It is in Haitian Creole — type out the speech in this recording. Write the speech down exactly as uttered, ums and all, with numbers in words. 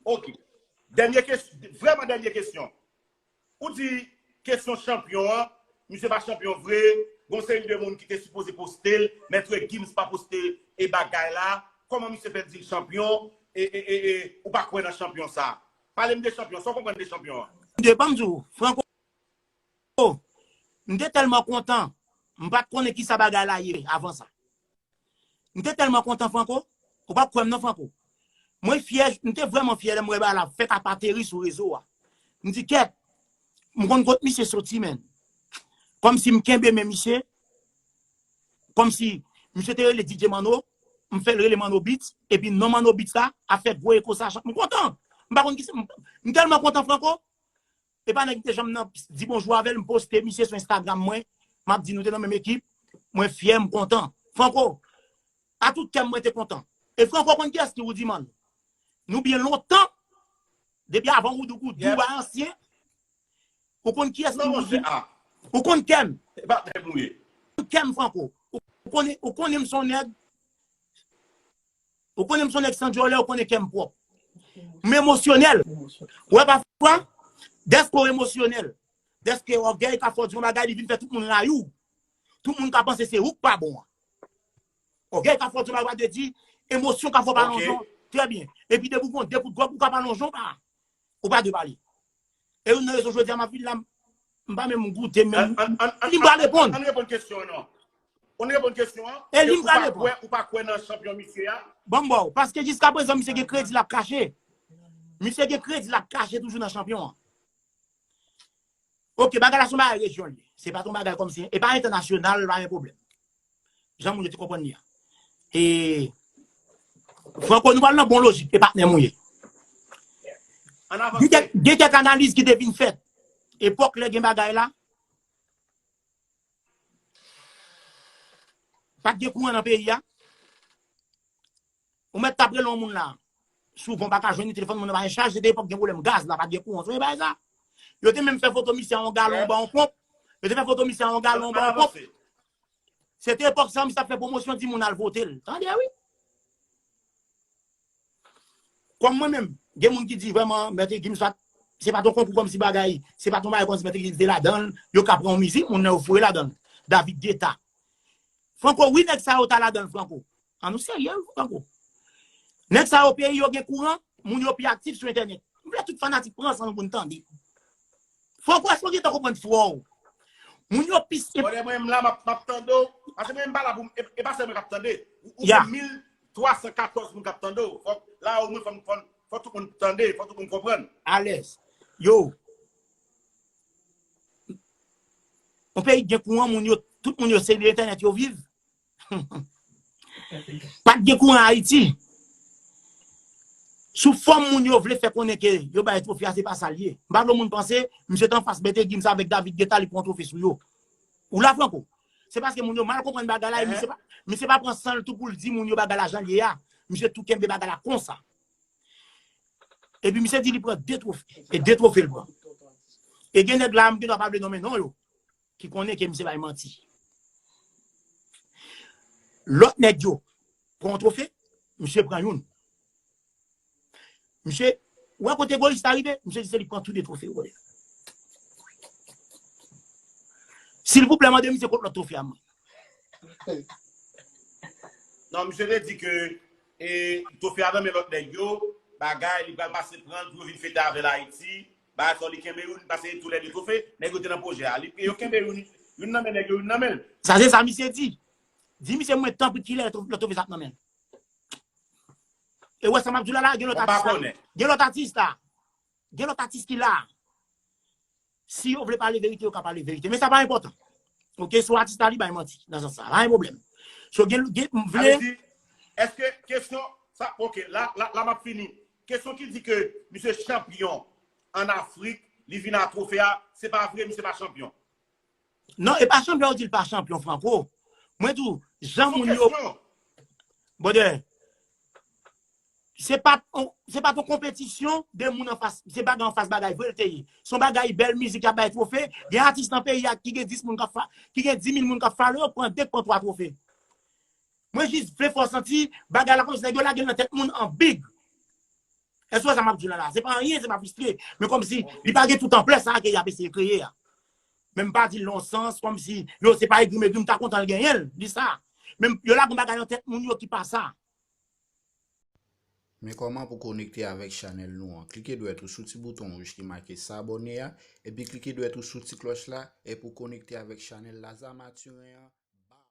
Ok. Dènye kesyon, vrèman dènye kesyon. Ou di kesyon chanpyon an, misye pa chanpyon vre, gon seri de moun ki te sipoze poste l, Maitre Gims pa poste e bagay la, kòman misye fè di l chanpyon, e, e, e, e, ou pa kwè nan chanpyon sa? Pale m de chanpyon, sa w konprann de chanpyon an? De, ban m di w, Franco, m te tèlman kontan, m pa t konnen kisa bagay la ye avan sa. M te tèlman kontan, Franco, ou p ap kwè m non, Franco. Mwen fyè, m te vrèman fyè lè m wè bagay la fèk ap ateri sou rezo a. M di, kèt, m konn kot misye soti, menn. Kòmsi m kenbe men misye, kòmsi misye te rele D J Manno, m fè l rele Manno Beats, epi non Manno Beats la ap fè gwo eko sa, m kontan. M pa konn ki se, m, m tèlman kontan, Franco. E pa nèg m te janm nan di bonjou avè l, m poste misye sou Instagram mwen, m ap di nou te nan menm ekip, mwen fyè, m kontan. Franco, a tout kè m, mwen te kontan. E Franco konn kiyès ki Rudy Man? Nou byen lontan, depi avan Roudou Goudou, ba ansyen, ou konn kiyès ki Rudy? Ou konn kè m? Ou konn kè m, Franco. Ou konnen, ou konnen m se yon nèg Ou konnen m se yon nèg san dyòlè, ou konnen kè m pwòp. M emosyonèl. Ou wè pafwa, dèske w emosyonèl, dèske ògèy ka fè w di yon bagay, li vin fè tout moun rayi w. Tout moun ka panse se ou k pa bon an. Ògèy ka fè w di yon bagay, pa de di, emosyon ka fè w pa lonjan. Trè byen. Epi depi w gon de kout gòb, ou ka pa lonjan, ou pa, ou pa dwe pale. E youn nan rezon jodi a m ap vin la, m pa menm goute, menm li m pral reponn. Ann reponn kesyon an non. Ann reponn kesyon an. E li m pral reponn. Ou pa kwè, ou pa kwè nan chanpyon misye a? Ban m ba w, paske jiskaprezan misye gen kredi l ap kache. Misye gen kredi l ap kache toujou nan chanpyon an. Ok, bagay la se yon bagay rejyon li. Se pa t yon bagay kòmsi, e pa entènasyonal, pa gen pwoblèm. Jan moun yo te konprann li a. E Franco, nou pral nan bon lojik, e patnè m ou ye. Ann avanse. Gen kèk, gen kèk analiz ki te vin fèt. Epòk lè gen bagay la, pa t gen kouran nan peyi a. Ou mèt t ap rele yon moun la. Souvan w pa ka jwenn li, telefòn moun nan pa gen chaj, se te epòk gen pwoblèm gaz la, pa t gen kouran. Sonje bagay sa? Yo te menm fè foto misye a yon galon anba yon ponp. Yo te fè foto misye a yon galon anba yon ponp. Se te epòk sa, misye t ap fè pwomosyon, di moun al vote l. Tande, wi. Kòm mwen menm, gen moun ki di vrèman, Mèt Gims pa t, se pa t yon konkou kòmsi bagay, se pa t yon bagay kòmsi Mèt Gims te ladan l, yo ka pran yon mizik, moun nan yo foure ladan l. David Guetta. Franco, wi, nèg sa yo ta ladan l, Franco. An nou serye, wi, Franco. Nèg sa yo peyi yo gen kouran, moun yo pi aktif sou entènèt. M vle tout fanatik pran san nou pou n tande. Franco, èske w gentan konprann fwa w? Moun yo pi... Bòdè, mwen menm la, m ap, m ap tande w. Paske mwen menm m pa la pou m, e, e pa sèl mwen k ap tande. Ou, ou gen mil twa san katòz moun k ap tande w. Fòk, la omwen fò, fò, fò tout moun tande, fò tout moun konprann. Alèz. Yo. Yon peyi k gen kouran, moun yo, tout moun yo se de entènèt yo viv. Pa t gen kouran Ayiti. Sou fòm moun yo vle fè konnen ke yo bay twofe a, se pa sa l ye. M pa vle moun panse, misye t anfas Mèt Gims avèk David Guetta, li pran twofe sou yo. Ou la, Franco? Se paske moun yo mal konprann bagay la, e misye pa, misye pa pran san l tou pou l di moun yo bagay la jan l ye a. Misye tou kenbe bagay la konsa. Epi misye di li pran de twofe. E de twofe l pran. E gen nèg la, m gen dwa pa vle nonmen non yo, ki konnen ke misye bay manti. Lòt nèg yo pran yon twofe, misye pran youn. Misye, ou wè kote egoyis la rive? Misye di se li pran tou de twofe yo. Silvouplè, mande misye kot lòt twofe a, man. Non, misye te di ke, e, twofe a nan men lòt nèg yo, bagay, li pral pase pran l pou yo vin fete avè l Ayiti. Bagay sa, li kenbe youn, pase tou lè de twofe, nèg yo te nan pwojè a. Li, yo kenbe youn, youn nan men nèg yo, youn nan men l. Sa se sa misye di. Di misye mwen tanpri kilè lòt twofe sa ap nan men l. E wè sa m ap di w la la, gen lòt atis la. Gen lòt atis la. Gen lòt atis ki la. Si yo vle pale verite, yo ka pale verite. Men sa pa enpòtan. Ok, sou atis la, li bay manti nan sans sa. Pa gen pwoblèm. So, gen, gen, m vle. Sa vle di, èske kesyon, sa, ok, la, la, la m ap fini. Kesyon ki di ke misye chanpyon ann Afrik, li vin a twofe a, se pa vre, misye pa chanpyon. Non, e pa chanpyon, yo di l pa chanpyon, Franco. Mwen di w, jan moun yo. Brother, se pa, se pa t yon konpetisyon de moun anfas, se bagay anfas bagay vre l te ye. Se yon bagay bèl mizik y ap bay twofe. Gen atis nan peyi a ki gen dis moun k ap fa-, ki gen dis mil moun k ap follow yo, pran de, pran twa twofe. Mwen jis vle fè w santi bagay la kòmsi nèg yo lage l nan tèt moun an big. Èske w wè sa m ap di w la la? Se pa anyen, se pa fristre. Men kòmsi li pa gen tout anplè sa ke y ap eseye kreye a. Men m pa di l nan yon sans kòmsi yo se pa egri m egri m ta kontan l genyen l, di sa. Men yo lage yon bagay nan tèt moun yo ki pa sa. Men kòman pou konekte avèk chanèl nou an? Klike dwèt ou sou ti bouton wouj ki make s'abonner a, epi klike dwèt ou sou ti klòch la, e pou konekte avèk chanèl Laza Mathurin an.